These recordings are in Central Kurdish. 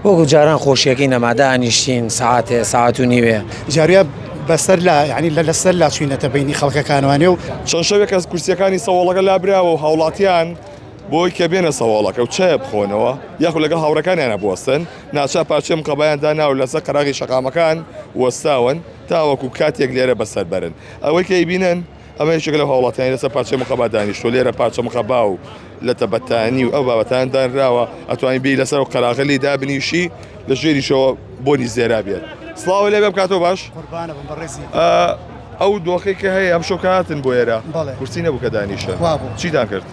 وەکو جاران خۆشیەکەی نەما دانیشتین سەعاتێ سەعات و نیوێ. جاریا بەسەر لا یانی لە لەسەر لا چوینەتە بەینی خەڵکەکانوانێ و. چەند شەوێکە کورسیەکانی سەوەڵەکە لابراوە و هاوڵاتیان بۆی کە بێنە سەوەڵەکە و چایە بخۆنەوە یاخود لەگەڵ هاوڕێکانیانە بوەستن ناچار پارچەی مقەبایان داناوە لەسەر قەراغی شەقامەکان وەستاون تاوەکو کاتێک لێرە بەسەر بەرن ئەوەی کە ئەیبینن ئەمە یەکێکە لەو هاوڵاتیانی لەسەر پارچەی مقەبا دانیشتووە لێرە پارچە مقەبا و لەتە بەتانی و ئەو بابەتان دانراوە ئەتوانی بێی لەسەر و قەراغە لێی دابنیشی لە ژێریشەوە بۆنی زێرا بێت سڵاو لێ بێم کاتۆ باش قوربانە بم بەڕێزی ئەو دۆخەی کە هەیە ئەم شەو کە هاتن بۆ ئێرە بەڵێ. کورسی نەبوو کە دانیشن وابوو. چیتان کرد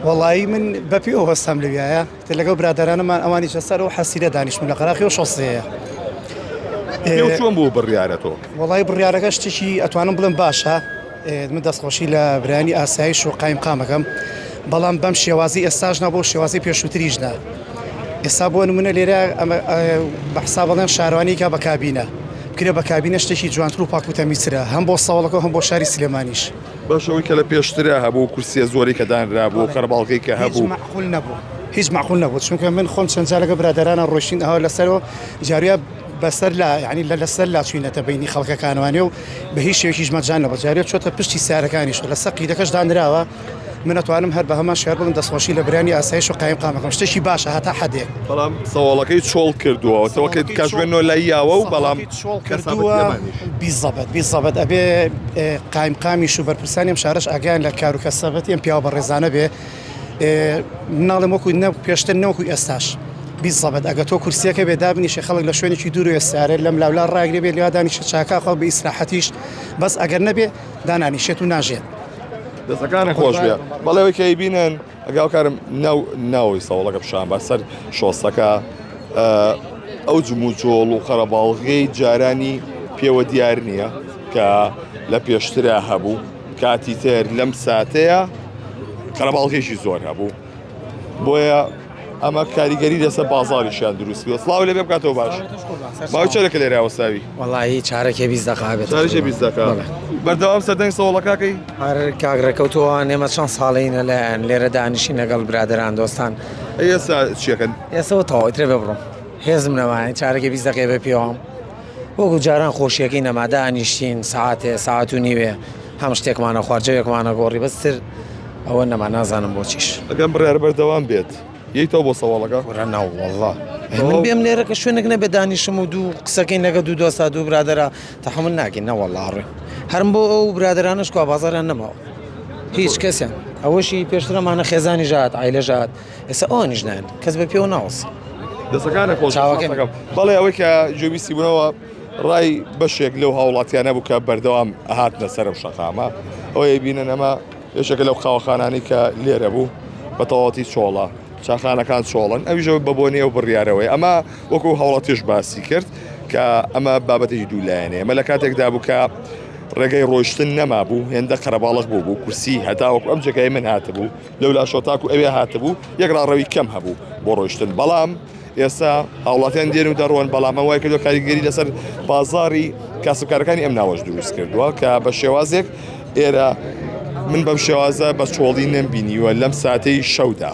وەڵایی من بە پێوە هەستام لەویایە تر لەگەڵ برادەرانمان ئەوانیش لەسەر ئەو حەسیرە دانیشتن لە قەراخی و شۆسەیە. پێو چۆن بوو بڕیارە تۆ؟ وەڵای بڕیارەکە شتێکی ئەتوانم بڵێم باشە من دەستخۆشی لە برایانی ئاسایش و قایمقامەکەم بەڵام بەم شێوازی ئێستاش نا بۆ شێوازی پێشووتریش نا ئێستا بۆ نمونە لێرە بە حساب بڵێن شارەوانیکە بە کابینە بکرێ بە کابینە شتێکی جوانتر و پاک و تەمیزترە هەم بۆ سەوڵەکە هەم بۆ شاری سلێمانیش. باشە ئەوەی کە لە پێشترا هەبوو و کورسیە زۆرەی کە دانرابوو و قەرەباڵغی کە هەبوو. هیچ مەعقول نەبوو هیچ مەعقول نەبوو چونکە من خۆم چەند جار لەگەڵ برادەرانە ڕۆیشتین ئەوە لەسەرەوە جارویا بەسەر لا یعنی لە لەسەر لا چوینەتە بینی خەڵکەکانوانێ و بە هیچ شێوەیەکیش مەجان نەبوو جارێ چۆتە پشتی سیارەکانیش لەسەر قیرەکەش دانراوە من ئەتوانم هەر بە هەمان شێوە بڵێم دەستخۆشی لە برانی ئاسایش و قایم قامەکەم شتێکی باشە هەتا حەدێک. بەڵام سەواڵەکەی چۆڵ کردووە تەوە کە کاتژمێر نۆ لای یاوە و بەڵام چۆڵ کردووە بیزەبت بیزەبت ئەبێ قایمقامیش و بەرپرسانی ئەم شارەش ئاگایان لە کار و کەسابەتی ئەم پیاوە بەڕێزانە بێ ناڵێم وەکو نە پێشتر نەوەکو ئێستاش بیزەبت ئەگە تۆ کورسیەکە بێ دابنیشە خەڵک لە شوێنێکی دوور و سارێ لەم لاولا ڕاگرێ بێ لێوا دانیشە چاکا خۆ بە ئیسراحەتیش بەس ئەگەر نەبێ دانانیشێت و ناژێت. دەستەکانت خۆش بێ بەڵێ ئەوەی کە ئەیبینن ئەگە هاوکارم ناو ناوەوەی سەوڵەکە پیشان بە سەر شۆستەکە ئەو جموجۆڵ و قەرەباڵغی جارانی پێوە دیار نییە کە لە پێشترا هەبوو کاتی تر لەم ساتەیە قەرەباڵغێکی زۆر هەبوو بۆیە ئەمە کاریگەری لەسەر بازاریشیان دروست کردووە سڵاو لێ بکاتەوە باش ماوەی چەندێکە لێرە وەستاوی؟ وەڵاهی چارەکێ 20 دەقە بێت چارەکێ 20 دەقە بەردەوام سەردانی سەوڵەکەکەی؟ هەر کاک ڕێکەوتووە ئێمە چەند ساڵینە لایەن لێرە دانیشین لەگەڵ برادەران دۆستان ئەی ئێستا چیەکەن؟ ئێستا تەواو ئیترە بێ بڕۆم هێزم نەمایە چارەکێ 20 دەقەیە بێ پێوام وەکو جاران خۆشیەکەی نەما دانیشتین سەعاتێ سەعات و نیوێ هەم شتێکمانە خوارد جەوێکمانە گۆڕی بەس تر ئەوە نەما نازانم بۆچیش. ئەگەر بڕیارە بەردەوام بێت یەیتەوە بۆ سەواڵەکە؟ کورە نەوەڵا من بێم لێرە کە شوێنێک نەبێ دانیشم و دوو قسەکەین لەگە دوو دۆستا دوو برادەرا تەحەمول ناکەین نەوەڵا ڕێ هەرم بۆ ئەو برادەرانەش کوا بازاریان نەماوە هیچ کەسیان ئەوەشی پێشترەمانە خێزانی ژات عیلە ژات ئێستا ئەوانیش نایەن کەس بە پێوە ناوەستێ. دەستەکانت خۆش چاوەکەم. بەڵێ ئەوەی کە گوێبیستی بوونەوە ڕای بەشێک لەو هاوڵاتیانە بوو کە بەردەوام ئەهاتنە سەر ئەم شەقامە ئەوەی بینن ئەمە یەکێکە لەو قاوەخانانەی کە لێرە بوو بە تەواوەتی چۆڵە چاخانەکان چۆڵن ئەویش بە بۆنەی ئەو بڕیارەوەی ئەمە وەکو هاوڵاتیش باسی کرد کە ئەمە بابەتێکی دوو لایەنەیە ئەمە لە کاتێکدا بوو کە ڕێگەی ڕۆیشتن نەمابوو هێندە قەرەباڵغ بوو بوو کورسی هەتاوەکو ئەم جێگای من هاتبوو لەو لاشەوە تاکو ئەوێ هاتبوو یەک ڕاڕەوی کەم هەبوو بۆ ڕۆیشتن بەڵام ئێستا هاوڵاتیان دێن و دەڕۆن بەڵام ئەمە وای کردووە کاریگەری لەسەر بازاری کاسبکارەکانی ئەم ناوەش دروست کردووە کە بە شێوازێک ئێرە من بەم شێوازە بە چۆڵی نەمبینیوە لەم ساتەی شەودا.